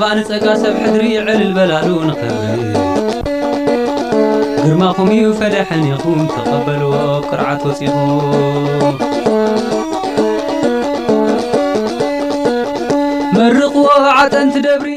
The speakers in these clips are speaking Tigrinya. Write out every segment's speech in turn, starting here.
ኣንጸጋ ሰብ ሕድሪ ዕልል በላሉ ንኸብሪ። ግርማኹም እዩ ፈደሐን ኢኹም ተቐበልዎ ቅርዓት ወጺኹም። መርቕዎ ዓጠንቲ ደብሪ።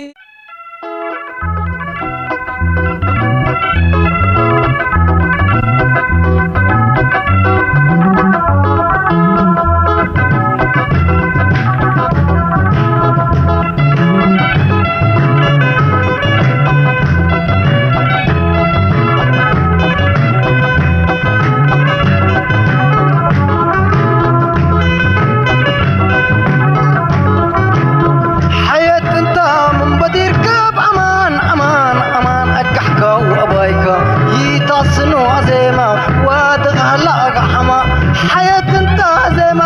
ሓየት እንታ ምንበዲርካ ብኣማን ኣማን ኣማን ኣጋሕካ ወኣባይካ ይታስኖ ኣዜማ ዋድቕ ሃላ ኣጋሓማ ሓየት እንታ ዜማ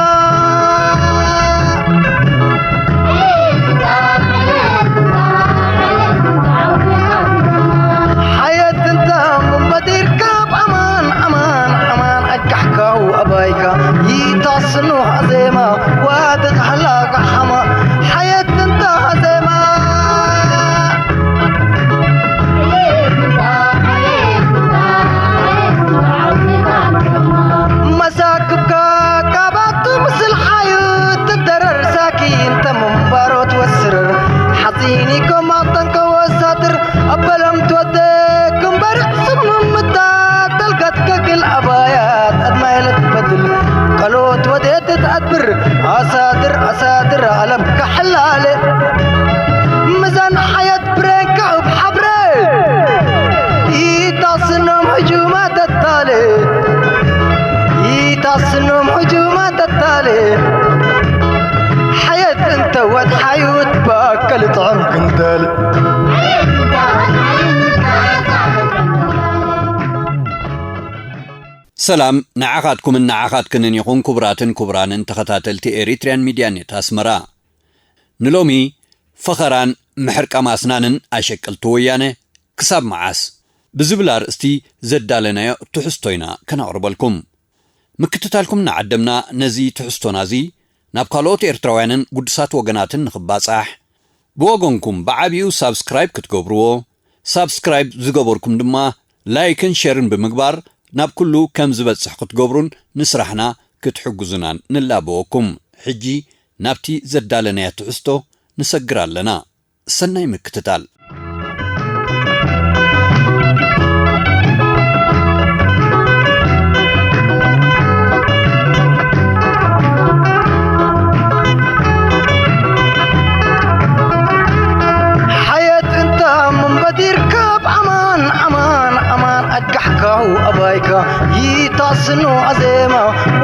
ሓየት እንታ ምንበዲርካ ብኣማን ኣማን ኣማን ኣጋሕካ ወኣባይካ ይታስኖ ኣዜማ ዋድቕ ሃላ ኣጋሓማ ሓየት እንታ ዜማ መሳክብካ ካባቱ ምስል ሓዩ ትደረር ሳኪን ተምንባሮ ትወስር ሓፂኒ ኮማ ጠንቀ ወሳትር ኣበለም ትወደ ክንበርዕ ስምምታ ተልጋት ከግል ኣባያት ኣድማይለት በድል ቀሎት ወዴት ትኣድብር ኣሳድር ኣሳድር ኣለም ካሕላለ ምዛን ሓየት ብሬንካ እብ ሓብረ ኢታስኖም ህጁማ ተታለ ኢታስኖም ህጁማ ተታለ ሓየት እንተ ወድሓዩ ትባከል ጥዑም ክንደል ሰላም ንዓኻትኩምን ንዓኻትክንን ይኹን ክቡራትን ክቡራንን ተኸታተልቲ ኤሪትርያን ሚድያ ኔት ኣስመራ። ንሎሚ ፈኸራን ምሕርቃም ኣስናንን ኣሸቀልቲ ወያነ ክሳብ መዓስ ብዝብል ኣርእስቲ ዘዳለናዮ ትሕዝቶ ኢና ከነቕርበልኩም። ምክትታልኩም እናዓደምና ነዚ ትሕዝቶና እዚ ናብ ካልኦት ኤርትራውያንን ግዱሳት ወገናትን ንኽባጻሕ ብወገንኩም ብዓቢኡ ሳብስክራይብ ክትገብርዎ፣ ሳብስክራይብ ዝገበርኩም ድማ ላይክን ሸርን ብምግባር ናብ ኩሉ ከም ዝበጽሕ ክትገብሩን ንስራሕና ክትሕግዙናን ንላበወኩም። ሕጂ ናብቲ ዘዳለናዮ ትሕዝቶ ንሰግር ኣለና። ሰናይ ምክትታል። ሓየት እንተ ምንበዲርካ ብኣማን ኣማን ኣማን ኣጋሕካው ኣባይካ ይታስኖ ኣዜማ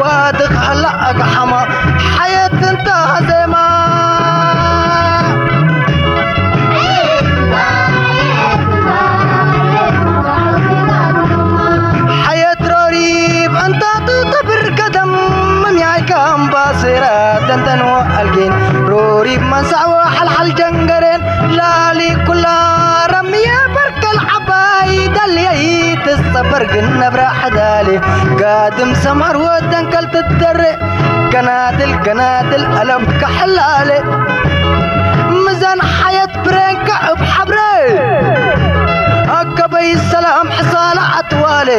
ዋድቕ ሃላ ኣግሓማ ሓየት እንተ ኣዜማ ሓየት ሮሪብ እንታቱ ተብር ገደም ምምያይካ እምባሴራ ደንደንዎ ኣልጌን ሮሪብ መንሳዕዎ ሓልሓል ጀንገሬን ላሊ ኩላ ረምየ በርከል ዓባይ ደልየይ ትጸበር ግን ነብራ ሕዳሌ ጋድም ሰምሃር ወደንከል ትደረ ገናድል ገናድል ኣለም ካሕላለ ምዛን ሓየት ብሬንካ እብ ሓብረ ኣከበይ ሰላም ሕሳላ ኣትዋለ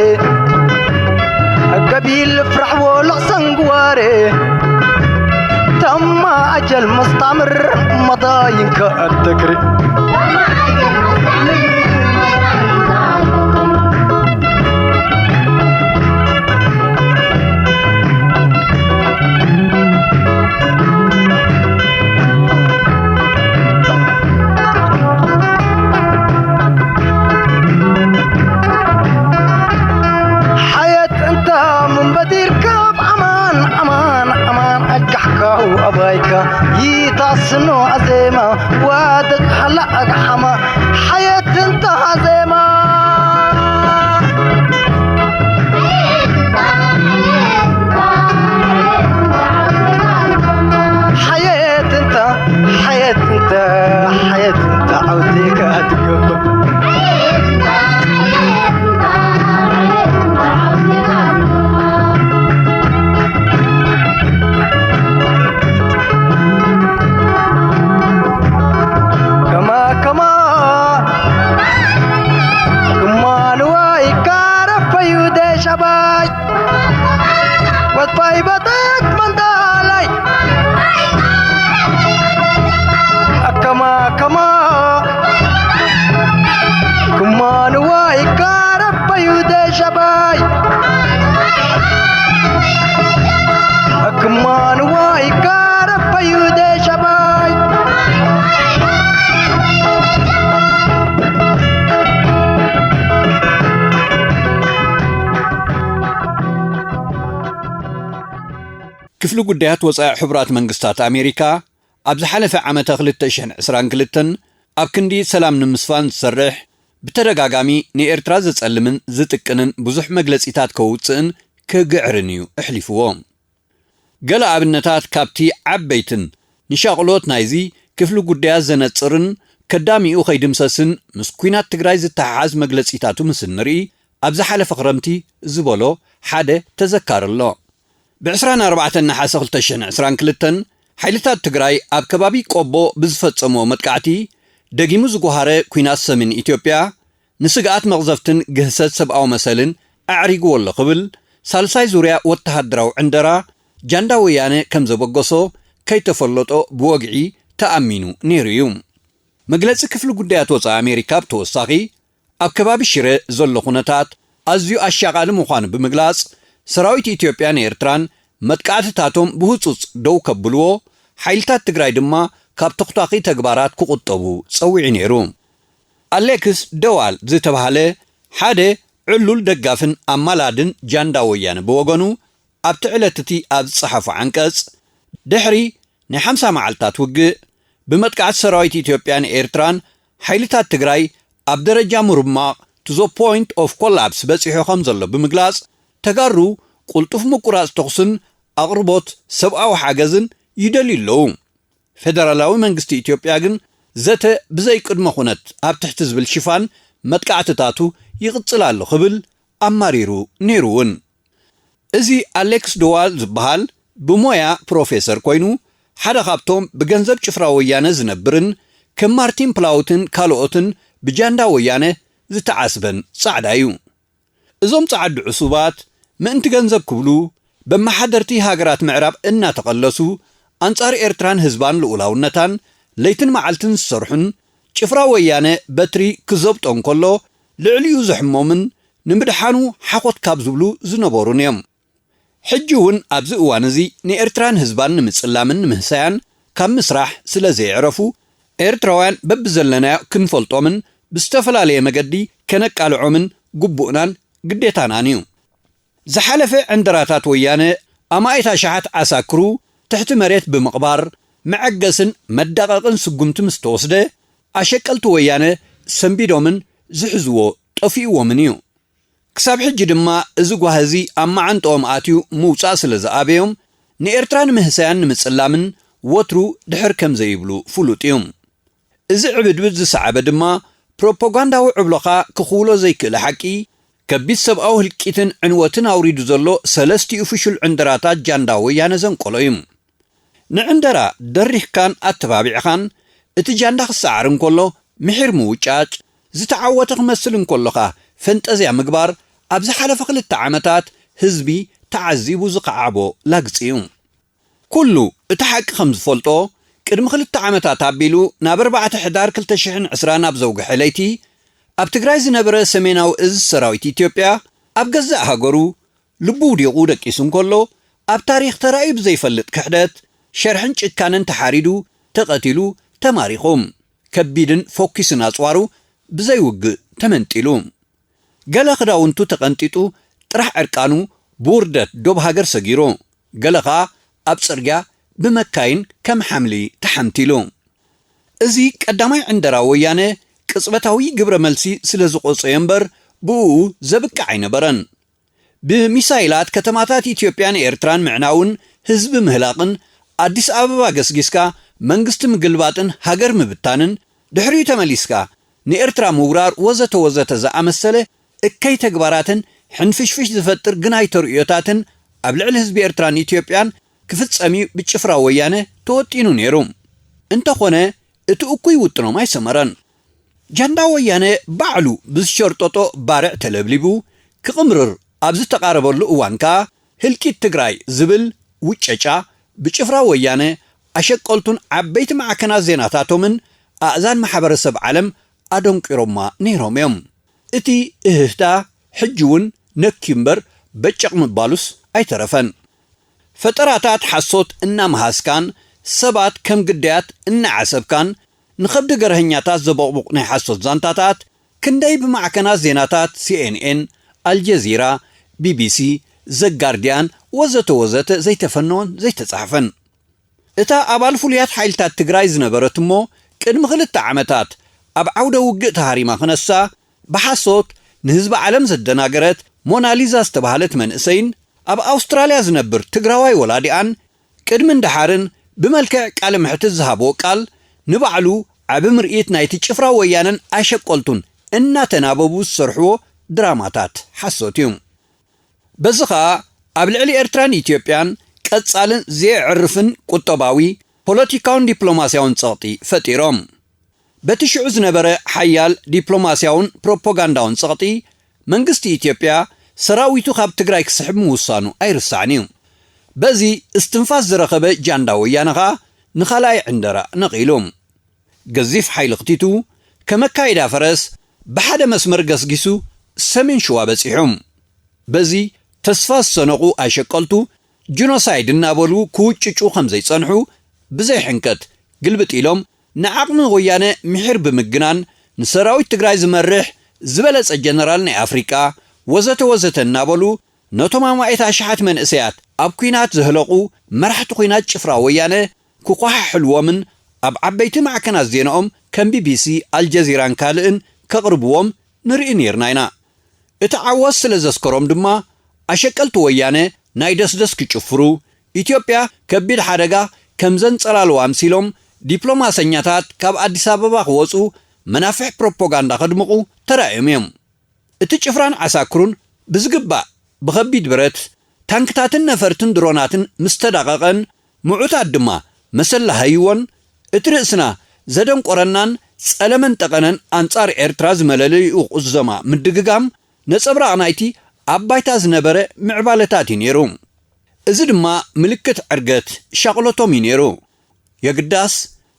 ገቢል ፍራሕዎ ለቕሰንግዋረ ተማ ኣጀል መስታምር መዳይንካ ኣተክሪ ሓየት እንተ ምንበዲርካ ኣማን ኣማን ኣማን ኣጋሕካው ኣባይካ ይታስኖ ኣዜማ ዋድቕ ሃላ ኣግሓማ ሓየት እንተ ኣዜማ ሓየት እንተ ሓየት እንተ ሓየት እንተ ዓውቴካ ትገብር ከማ ክፍሊ ጉዳያት ወጻኢ ሕቡራት መንግስታት ኣሜሪካ ኣብ ዝሓለፈ ዓመተ ክልተ ሽሕን ዕስራን ክልተን ኣብ ክንዲ ሰላም ንምስፋን ዝሰርሕ፣ ብተደጋጋሚ ንኤርትራ ዘጸልምን ዝጥቅንን ብዙሕ መግለጺታት ከውጽእን ክግዕርን እዩ ኣሕሊፍዎ። ገለ ኣብነታት ካብቲ ዓበይትን ንሻቕሎት ናይዚ ክፍሊ ጉዳያት ዘነጽርን ከዳሚኡ ከይድምሰስን ምስ ኲናት ትግራይ ዝተሓሓዝ መግለጺታቱ ምስ እንርኢ፣ ኣብ ዝሓለፈ ክረምቲ ዝበሎ ሓደ ተዘካሪ ኣሎ። ብ24 ነሓሰ ክልተ ሽሕን ዕስራን ክልተን ሓይልታት ትግራይ ኣብ ከባቢ ቆቦ ብዝፈጸምዎ መጥቃዕቲ፣ ደጊሙ ዝጓሃረ ኲናት ሰሜን ኢትዮጵያ፣ ንስግኣት መቕዘፍትን ግህሰት ሰብኣዊ መሰልን ኣዕሪግዎ ኣሎ ክብል፣ ሳልሳይ ዙርያ ወተሃደራዊ ዕንደራ ጃንዳ ወያነ ከም ዘበገሶ ከይተፈለጦ ብወግዒ ተኣሚኑ ነይሩ እዩ። መግለጺ ክፍሊ ጉዳያት ወጻኢ ኣሜሪካ ብተወሳኺ፣ ኣብ ከባቢ ሽረ ዘሎ ኩነታት ኣዝዩ ኣሻቓሊ ምዃኑ ብምግላጽ፣ ሰራዊት ኢትዮጵያን ኤርትራን መጥቃዕትታቶም ብህጹጽ ደው ከብልዎ፣ ሓይልታት ትግራይ ድማ ካብ ተኹታኺ ተግባራት ክቑጠቡ ጸዊዑ ነይሩ። ኣሌክስ ደዋል ዝተባህለ ሓደ ዕሉል ደጋፍን ኣማላድን ጃንዳ ወያነ ብወገኑ፣ ኣብቲ ዕለት እቲ ኣብ ዝጸሓፎ ዓንቀጽ፣ ድሕሪ ናይ ሓምሳ መዓልታት ውግእ፣ ብመጥቃዕቲ ሰራዊት ኢትዮጵያን ኤርትራን ሓይልታት ትግራይ ኣብ ደረጃ ምርማቕ፣ to the point of collapse፣ በጺሑ ከም ዘሎ ብምግላጽ፣ ተጋሩ ቅልጡፍ ምቁራጽ ተኹስን ኣቕርቦት ሰብኣዊ ሓገዝን ይደልዩ ኣለዉ። ፌደራላዊ መንግስቲ ኢትዮጵያ ግን ዘተ ብዘይ ቅድመ ኩነት ኣብ ትሕቲ ዝብል ሽፋን መጥቃዕትታቱ ይቕጽል ኣሎ ክብል ኣማሪሩ ነይሩ እውን። እዚ ኣሌክስ ደዋል ዝበሃል ብሞያ ፕሮፌሰር ኮይኑ፣ ሓደ ካብቶም ብገንዘብ ጭፍራ ወያነ ዝነብርን ከም ማርቲን ፕላውትን ካልኦትን ብጃንዳ ወያነ ዝተዓስበን ጻዕዳ እዩ። እዞም ጻዓዱ ዕሱባት ምእንቲ ገንዘብ ክብሉ በመሓደርቲ ሃገራት ምዕራብ እናተቐለሱ ኣንጻር ኤርትራን ህዝባን ልኡላውነታን ለይትን መዓልትን ዝሰርሑን፣ ጭፍራ ወያነ በትሪ ክዘብጦ እንከሎ ልዕሊኡ ዘሕሞምን ንምድሓኑ ሓኾት ካብ ዝብሉ ዝነበሩን እዮም። ሕጂ እውን ኣብዚ እዋን እዚ ንኤርትራን ህዝባን ንምጽላምን ንምህሳያን ካብ ምስራሕ ስለ ዘየዕረፉ፣ ኤርትራውያን በብዘለናዮ ክንፈልጦምን ብዝተፈላለየ መገዲ ከነቃልዖምን ግቡእናን ግዴታናን እዩ። ዝሓለፈ ዕንደራታት ወያነ ኣማኢት ኣሽሓት ዓሳክሩ ትሕቲ መሬት ብምቕባር፣ መዐገስን መዳቐቕን ስጉምቲ ምስ ተወስደ፣ ኣሸቀልቲ ወያነ ሰንቢዶምን ዝሕዝዎ ጠፊእዎምን እዩ። ክሳብ ሕጂ ድማ እዚ ጓሂ እዚ ኣብ መዓንጥኦም ኣትዩ ምውጻእ ስለ ዝኣበዮም፣ ንኤርትራ ንምህሰያን ንምጽላምን ወትሩ ድሕር ከም ዘይብሉ ፍሉጥ እዩ። እዚ ዕብድብድ ዝሰዓበ ድማ፣ ፕሮፓጋንዳዊ ዕብሎኻ ክኽውሎ ዘይክእል ሓቂ፣ ከቢድ ሰብኣዊ ህልቂትን ዕንወትን ኣውሪዱ ዘሎ ሰለስቲኡ ፍሹል ዕንደራታት ጃንዳ ወያነ ዘንቀሎ እዩ። ንዕንደራ ደሪኽካን ኣተባቢዕኻን፣ እቲ ጃንዳ ክሰዓር እንከሎ ምሒር ምውጫጭ፣ ዝተዓወተ ክመስል እንከሎ ኸኣ ፈንጠዝያ ምግባር፣ ኣብ ዝሓለፈ ክልተ ዓመታት ህዝቢ ተዓዚቡ ዝኸዓቦ ላግጺ እዩ። ኩሉ እቲ ሓቂ ከም ዝፈልጦ፣ ቅድሚ ክልተ ዓመታት ኣቢሉ ናብ ኣርባዕተ ሕዳር ክልተ ሽሕን ዕስራን ኣብ ዘውግሐ ለይቲ፣ ኣብ ትግራይ ዝነበረ ሰሜናዊ እዝ ሰራዊት ኢትዮጵያ፣ ኣብ ገዛእ ሃገሩ ልቡ ውዲቑ ደቂሱ እንከሎ፣ ኣብ ታሪኽ ተራእዩ ብዘይፈልጥ ክሕደት፣ ሸርሕን ጭካነን ተሓሪዱ፣ ተቐቲሉ፣ ተማሪኹ፣ ከቢድን ፎኪስን ኣጽዋሩ ብዘይውግእ ተመንጢሉ። ገለ ክዳውንቱ ተቐንጢጡ፣ ጥራሕ ዕርቃኑ ብውርደት ዶብ ሃገር ሰጊሩ፣ ገለ ኸኣ ኣብ ጽርግያ ብመካይን ከም ሓምሊ ተሓምቲሉ። እዚ ቀዳማይ ዕንደራ ወያነ ቅጽበታዊ ግብረ መልሲ ስለ ዝቖጸዮ እምበር፣ ብእኡ ዘብቅዕ ኣይነበረን። ብሚሳይላት ከተማታት ኢትዮጵያን ኤርትራን ምዕናውን ህዝቢ ምህላቕን፣ ኣዲስ ኣበባ ገስጊስካ መንግስቲ ምግልባጥን ሃገር ምብታንን፣ ድሕሪኡ ተመሊስካ ንኤርትራ ምውራር ወዘተ ወዘተ ዝኣመሰለ እከይ ተግባራትን ሕንፍሽፍሽ ዝፈጥር ግናይ ተርእዮታትን ኣብ ልዕሊ ህዝቢ ኤርትራን ኢትዮጵያን ክፍጸም እዩ ብጭፍራ ወያነ ተወጢኑ ነይሩ። እንተኾነ፣ እቲ እኩይ ውጥኖም ኣይሰመረን። ጃንዳ ወያነ ባዕሉ ብዝሸርጠጦ ባርዕ ተለብሊቡ ክቕምርር ኣብ ዝተቓረበሉ እዋን ከኣ፣ ህልቂት ትግራይ ዝብል ውጨጫ ብጭፍራ ወያነ፣ ኣሸቀልቱን ዓበይቲ ማዕከናት ዜናታቶምን ኣእዛን ማሕበረሰብ ዓለም ኣደንቂሮማ ነይሮም እዮም። እቲ እህህታ ሕጂ እውን ነክዩ እምበር በጨቕ ምባሉስ ኣይተረፈን። ፈጠራታት ሓሶት እናመሃዝካን ሰባት ከም ግዳያት እናዓሰብካን ንኸብዲ ገርሀኛታት ዘቦቕቡቕ ናይ ሓሶት ዛንታታት ክንደይ ብማዕከናት ዜናታት ሲ ኤን ኤን፣ ኣልጀዚራ፣ ቢ ቢ ሲ፣ ዘ ጋርዲያን ወዘተ ወዘተ ዘይተፈነወን ዘይተጻሕፈን። እታ ኣባል ፍሉያት ሓይልታት ትግራይ ዝነበረት እሞ ቅድሚ ክልተ ዓመታት ኣብ ዓውደ ውግእ ተሃሪማ ክነሳ ብሓሶት ንህዝቢ ዓለም ዘደናገረት ሞናሊዛ ዝተባህለት መንእሰይን ኣብ ኣውስትራልያ ዝነብር ትግራዋይ ወላዲኣን ቅድምን ደሓርን ብመልክዕ ቃለ መሕትት ዝሃብዎ ቃል ንባዕሉ ዓቢ ምርኢት ናይቲ ጭፍራ ወያነን ኣሸቀልቱን እናተናበቡ ዝሰርሕዎ ድራማታት ሓሶት እዩ። በዚ ኸኣ ኣብ ልዕሊ ኤርትራን ኢትዮጵያን ቀጻልን ዘየዕርፍን ቁጠባዊ፣ ፖለቲካውን ዲፕሎማስያውን ጸቕጢ ፈጢሮም። በቲ ሽዑ ዝነበረ ሓያል ዲፕሎማስያውን ፕሮፓጋንዳውን ጸቕጢ መንግስቲ ኢትዮጵያ ሰራዊቱ ካብ ትግራይ ክስሕብ ምውሳኑ ኣይርሳዕን እዩ። በዚ እስትንፋስ ዝረኸበ ጃንዳ ወያነ ኸኣ ንኻልኣይ ዕንደራ ነቒሉ። ገዚፍ ሓይሊ ክቲቱ ከመካይዳ ፈረስ ብሓደ መስመር ገስጊሱ ሰሜን ሽዋ በጺሑ። በዚ ተስፋ ዝሰነቑ ኣሸቀልቱ ጂኖሳይድ እናበሉ ክውጭጩ ከም ዘይጸንሑ ብዘይሕንከት ግልብጥ ኢሎም ንዓቕሚ ወያነ ምሒር ብምግናን ንሰራዊት ትግራይ ዝመርሕ ዝበለጸ ጀነራል ናይ ኣፍሪቃ ወዘተ ወዘተ እናበሉ ነቶም ኣማኢት ኣሽሓት መንእሰያት ኣብ ኲናት ዘህለቑ መራሕቲ ኲናት ጭፍራ ወያነ ክኳሓሕልዎምን ኣብ ዓበይቲ ማዕከናት ዜናኦም ከም ቢቢሲ፣ ኣልጀዚራን ካልእን ከቕርብዎም ንርኢ ነይርና ኢና። እቲ ዓወት ስለ ዘስከሮም ድማ ኣሸቀልቲ ወያነ ናይ ደስደስ ክጭፍሩ፣ ኢትዮጵያ ከቢድ ሓደጋ ከም ዘንጸላልዋ ኣምሲሎም ዲፕሎማሰኛታት ካብ ኣዲስ ኣበባ ክወጹ መናፍሕ ፕሮፓጋንዳ ከድምቑ ተራእዮም እዮም። እቲ ጭፍራን ዓሳክሩን ብዝግባእ ብኸቢድ ብረት፣ ታንክታትን ነፈርትን ድሮናትን ምስ ተዳቐቐን ምዑታት ድማ መሰል ለሃይዎን እቲ ርእስና ዘደንቆረናን ጸለመን ጠቐነን ኣንጻር ኤርትራ ዝመለለይኡ ቁዘማ ምድግጋም ነጸብራቕ ናይቲ ኣብ ባይታ ዝነበረ ምዕባለታት እዩ ነይሩ። እዚ ድማ ምልክት ዕርገት ሻቕሎቶም እዩ ነይሩ። የግዳስ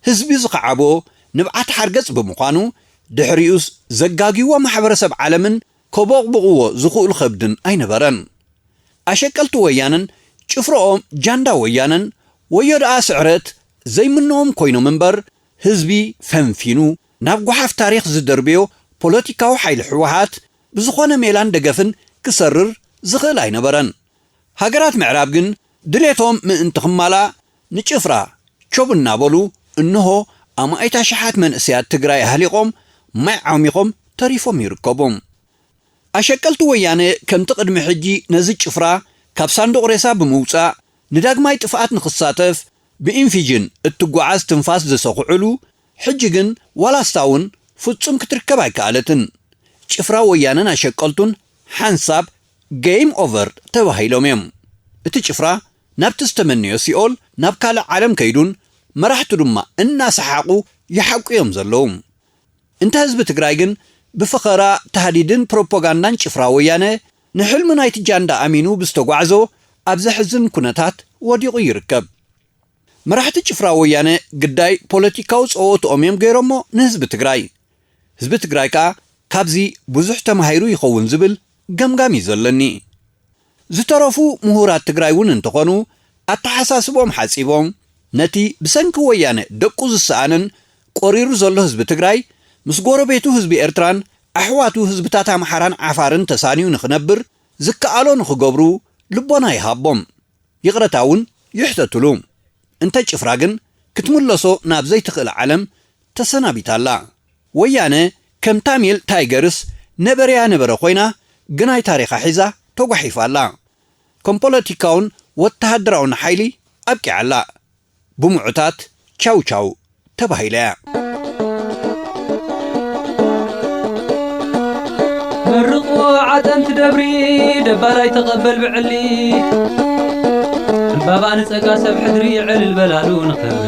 ህዝቢ ዝኸዓቦ ንብዓት ሓርገጽ ብምዃኑ ድሕሪኡስ ዘጋግይዎ ማሕበረሰብ ዓለምን ከቦቕብቕዎ ዝኽእሉ ከብድን ኣይነበረን። ኣሸቀልቲ ወያነን ጭፍረኦም ጃንዳ ወያነን ወዮ ደኣ ስዕረት ዘይምንዎም ኮይኖም እምበር ህዝቢ ፈንፊኑ ናብ ጓሓፍ ታሪኽ ዝደርብዮ ፖለቲካዊ ሓይሊ ህወሓት ብዝኾነ ሜላን ደገፍን ክሰርር ዝኽእል ኣይነበረን። ሃገራት ምዕራብ ግን ድሌቶም ምእንቲ ክማላእ ንጭፍራ ቾብ እናበሉ እንሆ ኣማኢት ኣሽሓት መንእሰያት ትግራይ ኣህሊቖም ማይ ዓሚቖም ተሪፎም ይርከቡ። ኣሸቀልቲ ወያነ ከምቲ ቅድሚ ሕጂ ነዚ ጭፍራ ካብ ሳንዱቕ ሬሳ ብምውጻእ ንዳግማይ ጥፍኣት ንኽሳተፍ ብኢንፊጅን እትጓዓዝ ትንፋስ ዘሰኹዕሉ ሕጂ ግን ዋላስታ እውን ፍጹም ክትርከብ ኣይከኣለትን። ጭፍራ ወያነን ኣሸቀልቱን ሓንሳብ ገይም ኦቨር ተባሂሎም እዮም። እቲ ጭፍራ ናብቲ ዝተመነዮ ሲኦል ናብ ካልእ ዓለም ከይዱን መራሕቱ ድማ እናሰሓቑ ይሓቁ እዮም ዘለዉ። እንተ ህዝቢ ትግራይ ግን ብፈኸራ ታህዲድን ፕሮፓጋንዳን ጭፍራ ወያነ ንሕልሚ ናይቲ ጃንዳ ኣሚኑ ብዝተጓዕዞ ኣብ ዘሕዝን ኩነታት ወዲቑ ይርከብ። መራሕቲ ጭፍራ ወያነ ግዳይ ፖለቲካዊ ጸወትኦም እዮም ገይሮሞ ንህዝቢ ትግራይ። ህዝቢ ትግራይ ከኣ ካብዚ ብዙሕ ተማሂሩ ይኸውን ዝብል ገምጋም እዩ ዘለኒ። ዝተረፉ ምሁራት ትግራይ እውን እንተኾኑ ኣተሓሳስቦም ሓጺቦም ነቲ ብሰንኪ ወያነ ደቁ ዝሰኣንን ቆሪሩ ዘሎ ህዝቢ ትግራይ ምስ ጎረቤቱ ህዝቢ ኤርትራን ኣሕዋቱ ህዝብታት ኣምሓራን ዓፋርን ተሳንዩ ንኽነብር ዝከኣሎ ንኽገብሩ ልቦና ይሃቦም። ይቕረታ እውን ይሕተትሉ። እንተ ጭፍራ ግን ክትምለሶ ናብ ዘይትኽእል ዓለም ተሰናቢታ ኣላ። ወያነ ከም ታሚል ታይገርስ ነበረያ ነበረ ኮይና ግናይ ታሪኻ ሒዛ ተጓሒፋ ኣላ። ከም ፖለቲካውን ወተሃደራውን ሓይሊ ኣብቂዓ ኣላ። ብምዑታት ቻው ቻው ተባሂላ እያ። መርቕዎ ዓጠንቲ ደብሪ ደባላይ ተቐበል ብዕሊ ዕምባባ ንጸጋ ሰብ ሕድሪ ዕልል በላሉ ንኽብሪ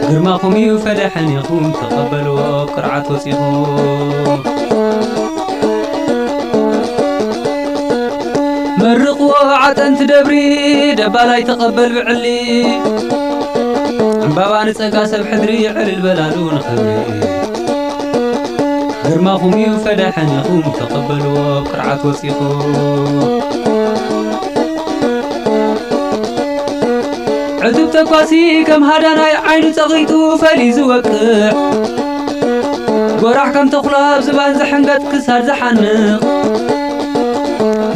ግርማኹም እዩ ፈደሐን ኢኹም ተቐበልዎ ቅርዓት ወጺኹም መርቕዎ ዓጠንቲ ደብሪ ደባላይ ተቐበል ብዕሊ ዕምባባ ንጸጋ ሰብ ሕድሪ ዕልል በላሉ ንኽብሪ ግርማኹም እዩ ፈዳሕን ኢኹም ተቐበልዎ ቅርዓት ወጺኹም ዕቱብ ተኳሲ ከም ሃዳናይ ዓይኑ ጸቒጡ ፈሊ ዝወቅዕ ጎራሕ ከም ተኹላ ኣብ ዝባን ዝሕንገጥ ክሳድ ዝሓንቕ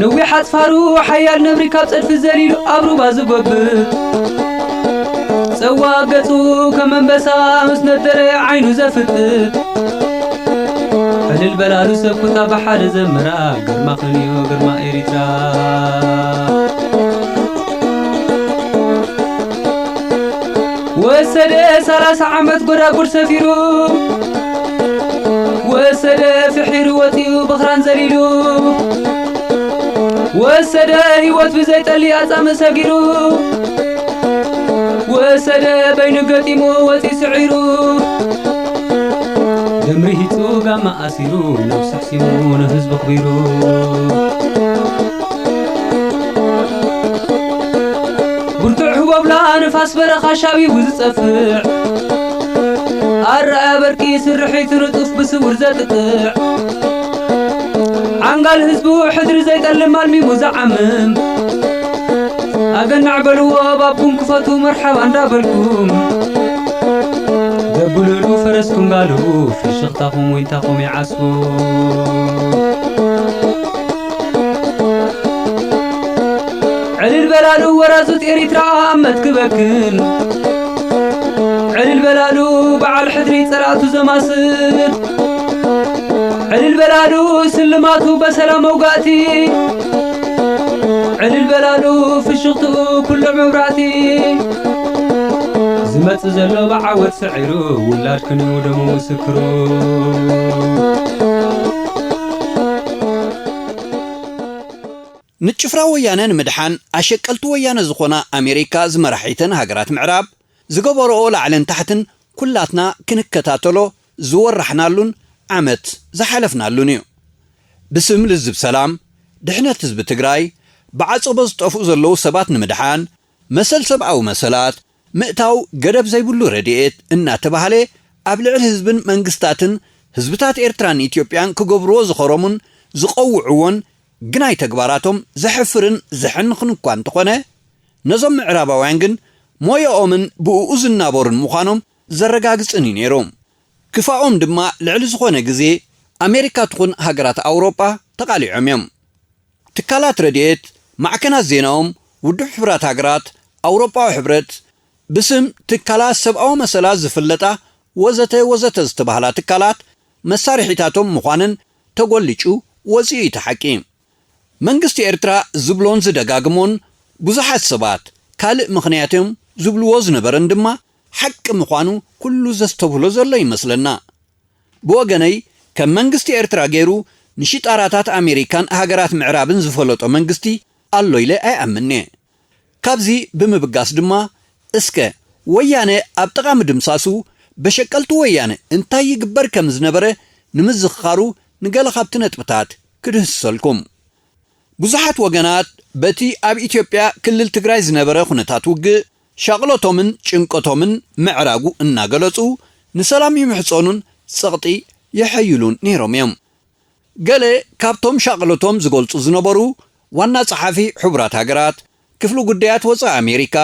ነዊሕ ኣጽፋሩ ሓያል ነብሪ ካብ ጸድፊ ዘሊሉ ኣብ ሩባ ዝጎብጥ፣ ጸዋእ ገጹ ከም ኣንበሳ ምስ ነደረ ዓይኑ ዘፍጥጥ፣ ዕልል በላሉ ሰብ ኩታ ብሓደ ዘምራ፣ ግርማኽንዮ ግርማ ኤሪትራ። ወሰደ ሰላሳ ዓመት ጎዳጉድ ሰፊሩ፣ ወሰደ ፍሒሩ ወጺኡ ብኽራን ዘሊሉ፣ ወሰደ ህይወት ብዘይጠሊ ኣጻምእ ሰጊሩ፣ ወሰደ በይኑ ገጢሙ ወጺኡ ስዒሩ፣ ደም ርሂጹ ጋማ ኣሲሩ፣ ነብሱ ሕሲሙ ንህዝቡ ኣኽቢሩ። ብርቱዕ ህቦብላ ንፋስ በረኻ ሻቢቡ ዝጸፍዕ፣ ኣረኣያ በርቂ ስርሒቱ ንጡፍ ብስውር ዘጥቅዕ፣ ዓንጋል ህዝቡ ሕድሪ ዘይጠልም ኣልሚሙ ዝዓምም፣ ኣገናዕ በልዎ ባብኩም ክፈቱ መርሓባ እንዳበልኩም፣ ደብሉሉ ፈረስኩም ጋልቡ ፍሽኽታኹም ወይንታኹም ይዓስቡ። ዕልል በላሉ ወራዙት ኤሪትራ ኣብ መትክበክን፣ ዕልል በላሉ በዓል ሕድሪ ጸላእቱ ዘማስል፣ ዕልል በላሉ ስልማቱ በሰላም መውጋእቲ፣ ዕልል በላሉ ፍሽኽትኡ ኩሉ መብራእቲ፣ ዝመጽእ ዘሎ ብዓወት ስዒሩ ውላድክን እዩ ደሙ ምስክሩ። ንጭፍራ ወያነ ንምድሓን ኣሸቀልቲ ወያነ ዝኾና ኣሜሪካ ዝመራሒተን ሃገራት ምዕራብ ዝገበረኦ ላዕልን ታሕትን ኩላትና ክንከታተሎ ዝወራሕናሉን ዓመት ዝሓለፍናሉን እዩ። ብስም ልዝብ ሰላም፣ ድሕነት ህዝቢ ትግራይ፣ ብዓጸቦ ዝጠፍኡ ዘለዉ ሰባት ንምድሓን፣ መሰል ሰብኣዊ መሰላት፣ ምእታው ገደብ ዘይብሉ ረድኤት እናተባህለ ኣብ ልዕሊ ህዝብን መንግስታትን ህዝብታት ኤርትራን ኢትዮጵያን ክገብርዎ ዝኸረሙን ዝቐውዕዎን ግናይ ተግባራቶም ዘሕፍርን ዘሕንኽን እኳ እንተኾነ፣ ነዞም ምዕራባውያን ግን ሞያኦምን ብእኡ ዝናበሩን ምዃኖም ዘረጋግጽን እዩ ነይሩ። ክፋኦም ድማ ልዕሊ ዝኾነ ግዜ ኣሜሪካ ትኹን ሃገራት ኣውሮጳ ተቓሊዖም እዮም። ትካላት ረድኤት፣ ማዕከናት ዜናኦም፣ ውድብ ሕቡራት ሃገራት፣ ኣውሮጳዊ ሕብረት፣ ብስም ትካላት ሰብኣዊ መሰላት ዝፍለጣ ወዘተ ወዘተ ዝተባህላ ትካላት መሳርሒታቶም ምዃነን ተጎሊጩ ወጺኡ እዩ እቲ ሓቂ። መንግስቲ ኤርትራ ዝብሎን ዝደጋግሞን ብዙሓት ሰባት ካልእ ምኽንያት እዮም ዝብልዎ ዝነበረን ድማ ሓቂ ምዃኑ ኩሉ ዘስተብህሎ ዘሎ ይመስለና። ብወገነይ ከም መንግስቲ ኤርትራ ገይሩ ንሽጣራታት ኣሜሪካን ሃገራት ምዕራብን ዝፈለጦ መንግስቲ ኣሎ ኢለ ኣይኣምን'የ። ካብዚ ብምብጋስ ድማ እስከ ወያነ ኣብ ጥቓ ምድምሳሱ በሸቀልቲ ወያነ እንታይ ይግበር ከም ዝነበረ ንምዝኽኻሩ ንገለ ካብቲ ነጥብታት ክድህስሰልኩም። ብዙሓት ወገናት በቲ ኣብ ኢትዮጵያ ክልል ትግራይ ዝነበረ ኩነታት ውግእ ሻቕሎቶምን ጭንቀቶምን ምዕራጉ እናገለጹ ንሰላም ይምሕጸኑን ጸቕጢ የሐይሉን ነይሮም እዮም። ገለ ካብቶም ሻቕሎቶም ዝገልጹ ዝነበሩ ዋና ጸሓፊ ሕቡራት ሃገራት፣ ክፍሊ ጉዳያት ወጻኢ ኣሜሪካ፣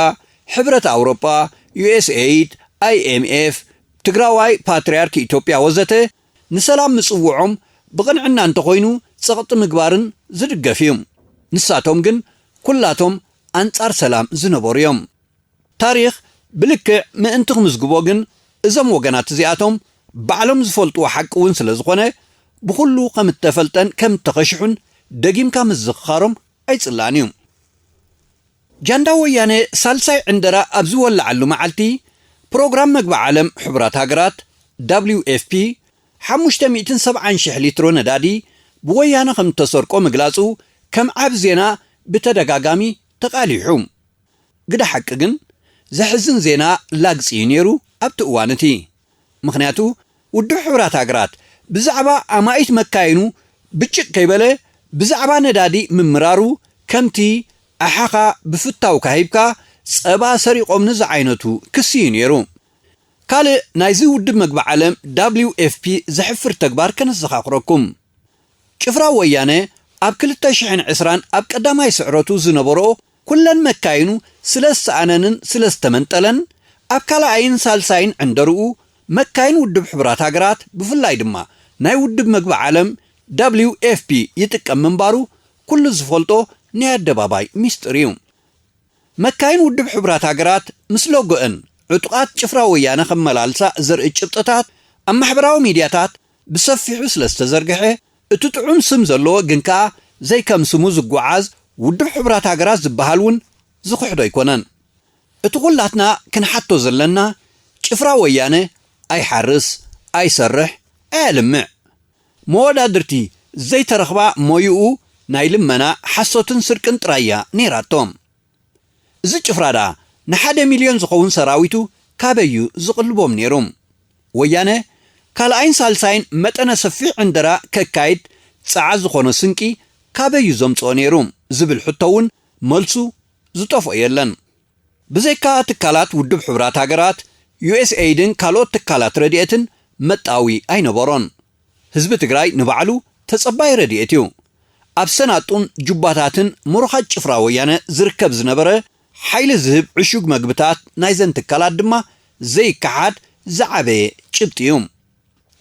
ሕብረት ኣውሮጳ፣ ዩ ኤስ ኤይድ፣ ኣይ ኤም ኤፍ፣ ትግራዋይ ፓትርያርክ ኢትዮጵያ ወዘተ ንሰላም ምጽውዖም ብቕንዕና እንተኾይኑ ጸቕጢ ምግባርን ዝድገፍ እዩ። ንሳቶም ግን ኩላቶም ኣንጻር ሰላም ዝነበሩ እዮም። ታሪኽ ብልክዕ ምእንቲ ክምዝግቦ ግን እዞም ወገናት እዚኣቶም ባዕሎም ዝፈልጥዎ ሓቂ እውን ስለ ዝኾነ ብኹሉ ከም እተፈልጠን ከም እተኸሽሑን ደጊምካ ምዝኽኻሮም ኣይጽላእን እዩ። ጃንዳ ወያነ ሳልሳይ ዕንደራ ኣብ ዝወለዓሉ መዓልቲ ፕሮግራም መግቢ ዓለም ሕቡራት ሃገራት ደብሊው ኤፍ ፒ ሓሙሽተ ሚእትን ሰብዓን ሽሕ ሊትሮ ነዳዲ ብወያነ ከም እተሰርቆ ምግላጹ ከም ዓቢ ዜና ብተደጋጋሚ ተቓሊሑ። ግደ ሓቂ ግን ዘሕዝን ዜና ላግጺ እዩ ነይሩ ኣብቲ እዋን እቲ። ምኽንያቱ ውድብ ሕቡራት ሃገራት ብዛዕባ ኣማኢት መካይኑ ብጭቕ ከይበለ ብዛዕባ ነዳዲ ምምራሩ ከምቲ ኣሓኻ ብፍታውካ ሂብካ ጸባ ሰሪቖምኒ ዝዓይነቱ ክሲ እዩ ነይሩ። ካልእ ናይዚ ውድብ መግቢ ዓለም ደብሊው ኤፍ ፒ ዘሕፍር ተግባር ከነዘኻኽረኩም። ጭፍራ ወያነ ኣብ ክልተ ሽሕን ዕስራን ኣብ ቀዳማይ ስዕረቱ ዝነበሮ ኩለን መካይኑ ስለ ዝሰኣነንን ስለ ዝተመንጠለን ኣብ ካልኣይን ሳልሳይን ዕንደርኡ መካይን ውድብ ሕቡራት ሃገራት ብፍላይ ድማ ናይ ውድብ መግቢ ዓለም ደብሊው ኤፍ ፒ ይጥቀም ምንባሩ ኩሉ ዝፈልጦ ናይ ኣደባባይ ሚስጥር እዩ። መካይን ውድብ ሕቡራት ሃገራት ምስ ሎጎአን ዕጡቓት ጭፍራ ወያነ ከመላልሳ ዘርኢ ጭብጥታት ኣብ ማሕበራዊ ሚድያታት ብሰፊሑ ስለ ዝተዘርግሐ፣ እቲ ጥዑም ስም ዘለዎ ግን ከኣ ዘይከም ስሙ ዝጓዓዝ ውድብ ሕቡራት ሃገራት ዝበሃል እውን ዝኽሕዶ ኣይኮነን። እቲ ኩላትና ክንሓቶ ዘለና፣ ጭፍራ ወያነ ኣይሓርስ፣ ኣይሰርሕ፣ ኣየልምዕ። መወዳድርቲ ዘይተረኽባ ሞይኡ ናይ ልመና፣ ሓሶትን ስርቅን ጥራይ እያ ነይራቶ። እዚ ጭፍራ ደኣ ንሓደ ሚልዮን ዝኸውን ሰራዊቱ ካበዩ ዝቕልቦም ነይሩ? ወያነ ካልኣይን ሳልሳይን መጠነ ሰፊሕ ዕንደራ ከካይድ ጸዓ ዝኾኖ ስንቂ ካበዩ ዘምጽኦ ነይሩ ዝብል ሕቶ እውን መልሱ ዝጠፍኦ የለን። ብዘይካ ትካላት ውድብ ሕቡራት ሃገራት፣ ዩ ኤስ ኤይድን ካልኦት ትካላት ረድኤትን መጣዊ ኣይነበሮን። ህዝቢ ትግራይ ንባዕሉ ተጸባይ ረድኤት እዩ። ኣብ ሰናጡን ጁባታትን ምሩኻት ጭፍራ ወያነ ዝርከብ ዝነበረ ሓይሊ ዝህብ ዕሹግ መግብታት ናይዘን ትካላት ድማ ዘይከሓድ ዝዓበየ ጭብጢ እዩ።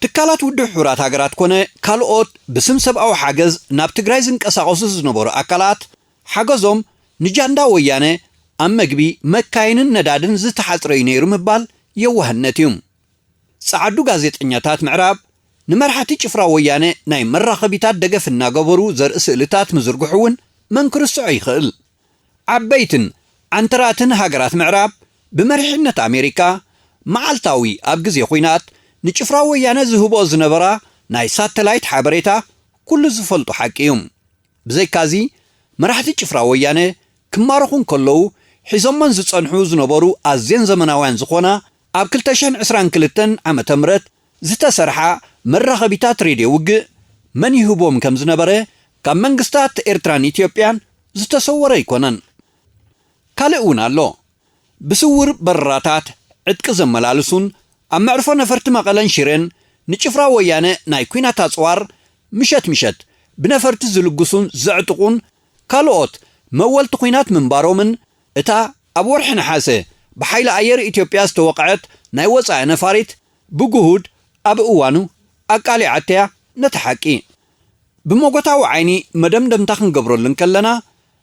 ትካላት ውድብ ሕቡራት ሃገራት ኮነ ካልኦት ብስም ሰብኣዊ ሓገዝ ናብ ትግራይ ዝንቀሳቐሱ ዝነበሩ ኣካላት፣ ሓገዞም ንጃንዳ ወያነ ኣብ መግቢ፣ መካይንን ነዳድን ዝተሓጽረ እዩ ነይሩ ምባል የዋህነት እዩ። ጸዓዱ ጋዜጠኛታት ምዕራብ ንመራሕቲ ጭፍራ ወያነ ናይ መራኸቢታት ደገፍ እናገበሩ ዘርኢ ስእልታት ምዝርግሑ እውን መን ክርስዖ ይኽእል? ዓበይትን ዓንተራትን ሃገራት ምዕራብ ብመሪሕነት ኣሜሪካ መዓልታዊ ኣብ ግዜ ኹናት ንጭፍራ ወያነ ዝህብኦ ዝነበራ ናይ ሳተላይት ሓበሬታ ኩሉ ዝፈልጦ ሓቂ እዩ። ብዘይካዚ፣ መራሕቲ ጭፍራ ወያነ ክማረኹ እንከለዉ ሒዞመን ዝጸንሑ ዝነበሩ ኣዝየን ዘመናውያን ዝኾና ኣብ ክልተ ሽሕን ዕስራን ክልተን ዓመተ ምህረት ዝተሰርሓ መራኸቢታት ሬድዮ ውግእ መን ይህቦም ከም ዝነበረ ካብ መንግስታት ኤርትራን ኢትዮጵያን ዝተሰወረ ኣይኮነን። ካልእ እውን ኣሎ። ብስውር በረራታት ዕጥቂ ዘመላልሱን ኣብ መዕርፎ ነፈርቲ መቐለን ሽሬን ንጭፍራ ወያነ ናይ ኲናት ኣጽዋር ምሸት ምሸት ብነፈርቲ ዝልግሱን ዘዕጥቑን ካልኦት መወልቲ ኲናት ምንባሮምን እታ ኣብ ወርሒ ነሓሰ ብሓይሊ ኣየር ኢትዮጵያ ዝተወቕዐት ናይ ወጻኢ ነፋሪት ብግሁድ ኣብ እዋኑ ኣቃሊዓተያ ነቲ ሓቂ። ብመጎታዊ ዓይኒ መደምደምታ ክንገብረሉ እንከለና፣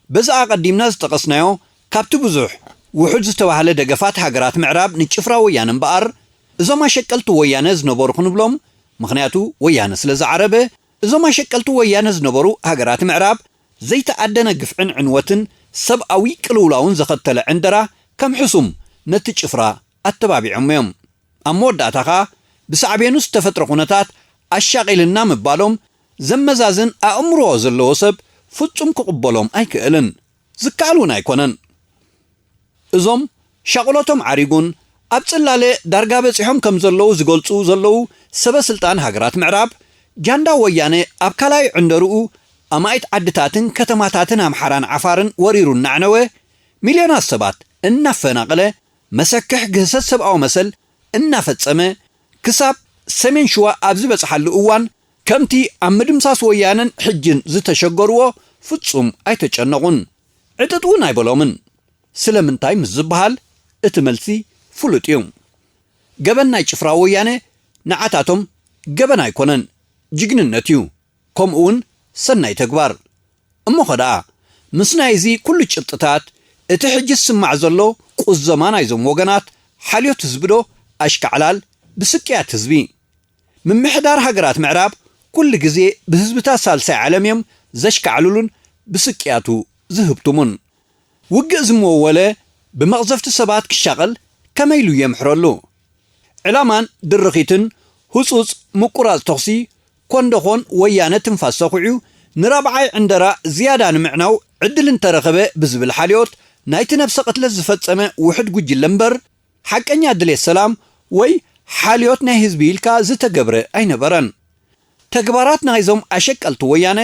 በዚ ኣቐዲምና ዝጠቐስናዮ ካብቲ ብዙሕ ውሑድ ዝተባህለ ደገፋት ሃገራት ምዕራብ ንጭፍራ ወያነ እምበኣር፣ እዞም ኣሸቀልቲ ወያነ ዝነበሩ ክንብሎም፣ ምኽንያቱ ወያነ ስለ ዝዓረበ፣ እዞም ኣሸቀልቲ ወያነ ዝነበሩ ሃገራት ምዕራብ ዘይተኣደነ ግፍዕን ዕንወትን ሰብኣዊ ቅልውላውን ዘኸተለ ዕንደራ ከም ሕሱም ነቲ ጭፍራ ኣተባቢዖም እዮም። ኣብ መወዳእታ ኸኣ ብሳዕቤኑ ዝተፈጥረ ኩነታት ኣሻቒልና ምባሎም ዘመዛዝን ኣእምሮ ዘለዎ ሰብ ፍጹም ክቕበሎም ኣይክእልን። ዝከኣል እውን ኣይኮነን። እዞም ሻቕሎቶም ዓሪጉን ኣብ ጽላለ ዳርጋ በጺሖም ከም ዘለዉ ዝገልጹ ዘለዉ ሰበ ስልጣን ሃገራት ምዕራብ፣ ጃንዳ ወያነ ኣብ ካልኣይ ዕንደርኡ ኣማኢት ዓድታትን ከተማታትን ኣምሓራን ዓፋርን ወሪሩ እናዕነወ፣ ሚልዮናት ሰባት እናፈናቐለ፣ መሰክሕ ግህሰት ሰብኣዊ መሰል እናፈጸመ፣ ክሳብ ሰሜን ሽዋ ኣብ ዝበጽሓሉ እዋን፣ ከምቲ ኣብ ምድምሳስ ወያነን ሕጅን ዝተሸገርዎ ፍጹም ኣይተጨነቑን። ዕጥጥ እውን ኣይበሎምን። ስለምንታይ ምስ ዝበሃል፣ እቲ መልሲ ፍሉጥ እዩ። ገበን ናይ ጭፍራ ወያነ ንዓታቶም ገበን ኣይኮነን፣ ጅግንነት እዩ። ከምኡ እውን ሰናይ ተግባር። እሞ ኸ ደኣ፣ ምስ ናይዚ ኩሉ ጭብጥታት፣ እቲ ሕጂ ዝስማዕ ዘሎ ቁዘማ ናይዞም ወገናት ሓልዮት ህዝቢ ዶ፣ ኣሽካዕላል ብስቅያት ህዝቢ? ምምሕዳር ሃገራት ምዕራብ ኩሉ ግዜ ብህዝብታት ሳልሳይ ዓለም እዮም ዘሽካዕልሉን ብስቅያቱ ዝህብትሙን። ውግእ ዝመወለ ብመቕዘፍቲ ሰባት ክሻቐል ከመይ ኢሉ የምሕረሉ? ዕላማን ድርኺትን ህጹጽ ምቁራጽ ተኹሲ ኮንደኾን ወያነ ትንፋስ ሰኹዑ ንራብዓይ ዕንደራ ዝያዳ ንምዕናው ዕድል እንተረኸበ ብዝብል ሓልዮት ናይቲ ነብሰ ቅትለት ዝፈጸመ ውሑድ ጉጅለ እምበር፣ ሓቀኛ ድሌት ሰላም ወይ ሓልዮት ናይ ህዝቢ ኢልካ ዝተገብረ ኣይነበረን። ተግባራት ናይዞም ኣሸቀልቲ ወያነ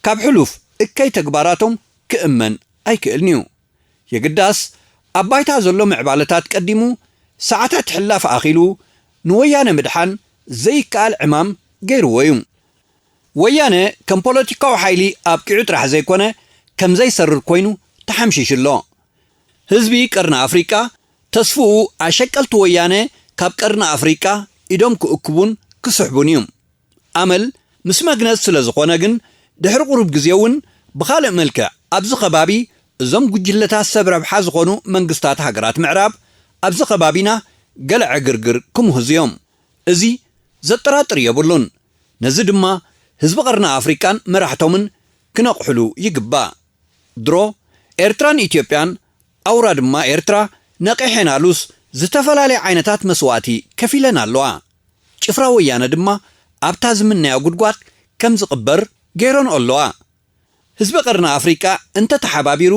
ካብ ሕሉፍ እከይ ተግባራቶም ክእመን ኣይክእልን እዩ። የግዳስ ኣብ ባይታ ዘሎ ምዕባለታት ቀዲሙ ሰዓታት ሕላፍ ኣኺሉ ንወያነ ምድሓን ዘይከኣል ዕማም ገይርዎ እዩ። ወያነ ከም ፖለቲካዊ ሓይሊ ኣብቂዑ ጥራሕ ዘይኮነ ከም ዘይሰርር ኮይኑ ተሓምሺሹ ኣሎ። ህዝቢ ቀርኒ ኣፍሪቃ ተስፍኡ ኣሸቀልቲ ወያነ ካብ ቀርኒ ኣፍሪቃ ኢዶም ክእክቡን ክስሕቡን እዩ። ኣመል ምስ መግነዝ ስለ ዝኾነ ግን ድሕሪ ቁሩብ ግዜ እውን ብኻልእ መልክዕ፣ ኣብዚ ከባቢ እዞም ጉጅለታት ሰብ ረብሓ ዝኾኑ መንግስታት ሃገራት ምዕራብ ኣብዚ ከባቢና ገለ ዕግርግር ክምህዙ እዮም። እዚ ዘጠራጥር የብሉን። ነዚ ድማ ህዝቢ ቀርኒ ኣፍሪቃን መራሕቶምን ክነቕሕሉ ይግባእ። ድሮ ኤርትራን ኢትዮጵያን፣ ኣውራ ድማ ኤርትራ፣ ነቒሐናሉስ ዝተፈላለየ ዓይነታት መስዋእቲ ከፊለን ኣለዋ። ጭፍራ ወያነ ድማ ኣብታ ዝምነያ ጉድጓድ ከም ዝቕበር ገይረንኦ ኣለዋ። ህዝቢ ቀርኒ ኣፍሪቃ እንተተሓባቢሩ፣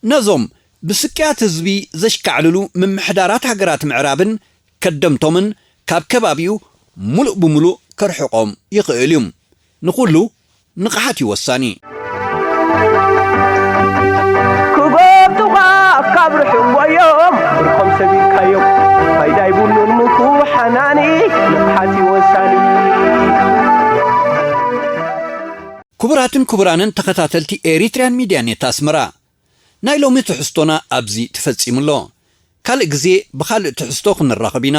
ነዞም ብስቅያት ህዝቢ ዘሽካዕልሉ ምምሕዳራት ሃገራት ምዕራብን ከደምቶምን ካብ ከባቢኡ ሙሉእ ብሙሉእ ከርሕቖም ይኽእል እዩ። ንኹሉ ንቕሓት እዩ ወሳኒ። ክጎብጡኻ ካብ ርሑቕ ጎዮም፣ ብርኾም ሰቢርካዮም፣ ፋይዳ ይብሉን ምኩ ሓናኒ፣ ንቕሓት እዩ ወሳኒ። ክቡራትን ክቡራንን ተኸታተልቲ ኤሪትሪያን ሚድያ ኔት ኣስመራ፣ ናይ ሎሚ ትሕዝቶና ኣብዚ ተፈጺሙ ኣሎ። ካልእ ግዜ ብኻልእ ትሕዝቶ ክንራኸብ ኢና።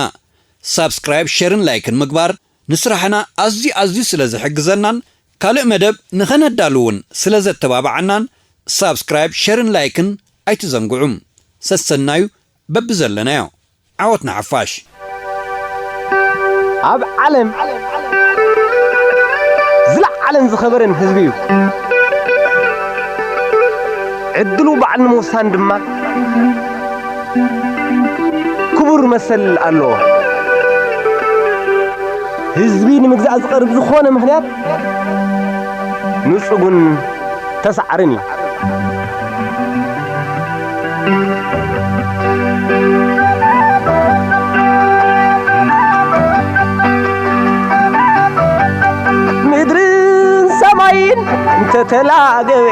ሳብስክራይብ፣ ሸርን ላይክን ምግባር ንስራሕና ኣዝዩ ኣዝዩ ስለ ዝሕግዘናን ካልእ መደብ ንኸነዳሉ እውን ስለ ዘተባብዓናን፣ ሳብስክራይብ፣ ሸርን ላይክን ኣይትዘንግዑ። ሰሰናዩ በብዘለናዮ። ዓወት ንሓፋሽ። ኣብ ዓለም ዝለዓለን ዝኸበረን ህዝቢ እዩ። ዕድሉ ባዕሉ ንምውሳን ድማ ክቡር መሰል ኣለዎ። ህዝቢ ንምግዛእ ዝቐርብ ዝኾነ ምኽንያት ንጹግን ተሳዕርን እዩ። ምድርን ሰማይን እንተተላገበ፣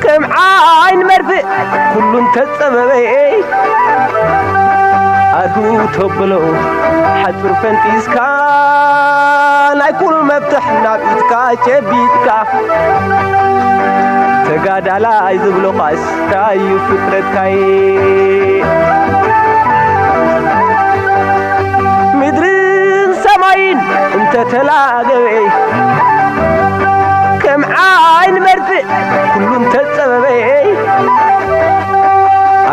ከም ዓይን መርፍእ ኩሉ እንተጸበበ፣ ኣርሁ ተብሎ ሓጹር ፈንጢስካ፣ ናይ ኩሉ መፍትሕ ናብ ኢድካ ጨቢጥካ፣ ተጋዳላይ ዝብሎ ቃስ ታዩ ፍጥረትካይ። ምድርን ሰማይን እንተተላገበ፣ ከም ዓይን መርፍእ ኩሉ እንተጸበበ፣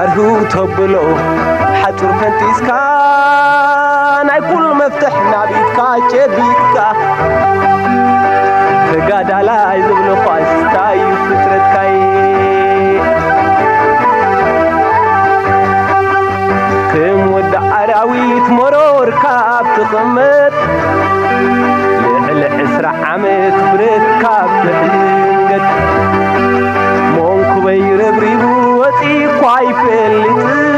ኣርሁ ተብሎ ሓጹር ፈንጢስካ፣ ናይ ኩሉ መፍትሕ ናብ ኢድካ ጨቢጥካ፣ ተጋዳላይ ዝብሎ ኳስ ታዩ ፍጥረትካይ። ከም ወዲ ኣራዊት መሮር ካብ ትቕመጥ፣ ልዕሊ ዕስራ ዓመት ብረት ካብ ትሕንገጥ፣ መንኩበይ ረብሪቡ ወጺእኳ ኣይፈልጥን።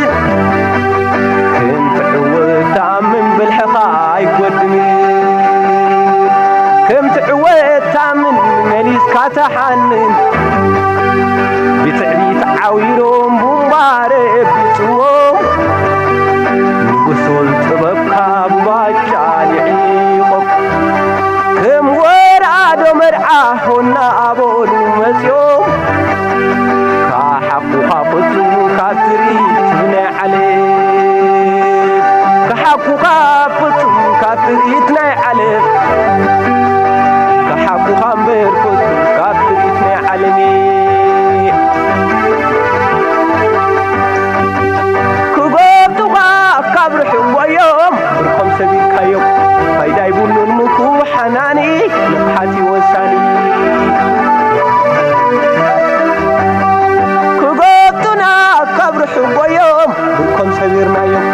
ከም ትዕወት ተኣምን ብልሕኻ ኣይጎድንን። ከም ትዕወት ተኣምን መሊስካ ተሓንን። ብትዕቢት ዓዊሮም ቡምባ ረቢጽዎም፣ ንጉሶም ጥበብካ ብባጫ ልዒቖም። ከም ወራዶ መርዓ ሆና ኣበሉ መጺኦም፣ ከሓኩኻ ፍጹም ካብ ትርኢት ናይ ዓለም። ከሓኩኻ ፍጹም ካብ ትርኢት ናይ ዓለም። ከሓኩኻ እምበር ፍጹም ካብ ትርኢት ናይ ዓለም። ክጎብጡኻ ካብ ርሑቕ ጎዮም፣ ብርኾም ሰቢርካዮም፣ ፋይዳ ይብሉን ምኩ ሓናኒ፣ ንቕሓት እዩ ወሳኒ። ክጎብጡና ካብ ርሑቕ ጎዮም፣ ብርኮም ሰቢርናዮም፣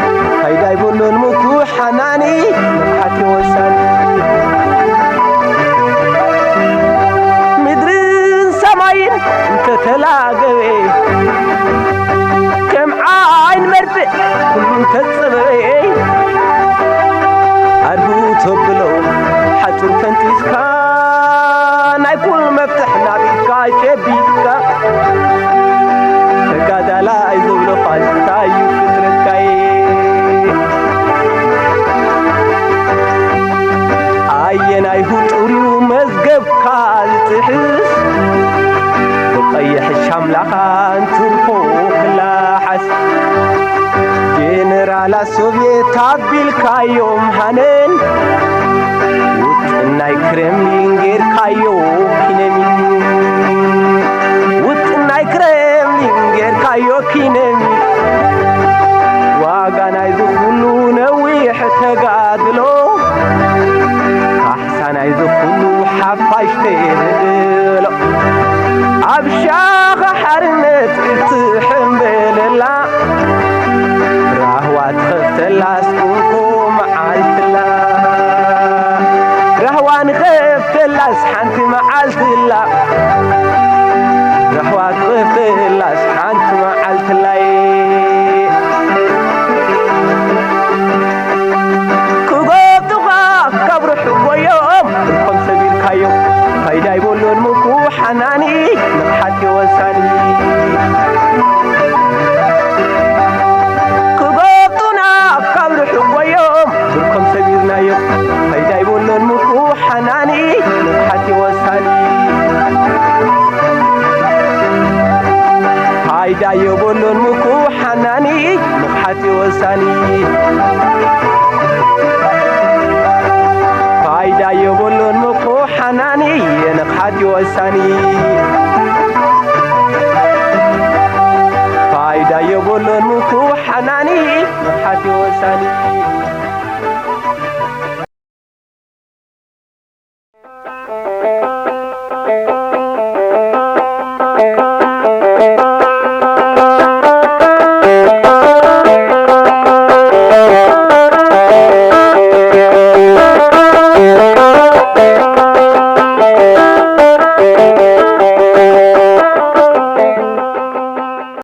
ፋይዳ ይብሉን ምኩ ሓናኒ፣ ንቕሓት እዩ ወሳኒ። ምድርን ሰማይን እንተተላገበ፣ ከም ዓይን መርፍእ ኩሉ እንተጸበበ፣ ኣድሁ ተብሎ ሓጹር ፈንጢስካ፣ ናይ ኩሉ መፍትሕ ናብ ኢድካ ጨቢጥካ፣ ተጋዳላይ ዝብሎ ፋሽስታ እዩ ፍጥረትካይ። ኣየናይ ህጡር እዩ መዝገብካ ዝጥሕስ፣ ብቐይሕ ሻምላኻ እንትርፎ ክላሓስ። ጀነራላት ሶቭየት ኣቢልካዮም ሃነን፣ ውጥን ናይ ክሬምሊን ጌርካዮ ኪነሚን። ናይ ክሬምሊን ጌርካዮ ኪነሚ ዋጋ ናይዚ ኩሉ ነዊሕ ተጋድሎ ካሕሳ ናይዚ ኩሉ ሓፋሽ ተብሎ ኣብ ሻኻ ሓርነት እትሕምበለላ ራህዋ ትኸፍተላስ እንኮ መዓልትላ ራህዋ ንኸፍተላስ ሓንቲ መዓልትላ ራህዋ ትኸፍተላስ ሓንቲ መዓልትላይ ክጎብጡኻ ካብ ርሑቕ ጎዮም ብርኮም ሰቢርካዮም ፋይዳ ይበሉን ምኩ ሓናኒ ንቕሓት ወሳኒ ክጎብጡና ካብ ርሑቕ ጎዮም ብርኮም ሰቢርናዮም ፋይዳ ይበሉን ምኩ ሓናኒ ንቕሓት ወሳኒ ፋይዳ የብሉን ምኩ ሓናኒ ንቕሓት ወሳኒ ፋይዳ የብሉን ምኩ ሓናኒ ንቕሓት ወሳኒ ፋይዳ የብሉን ምኩ ሓናኒ ንቕሓት ወሳኒ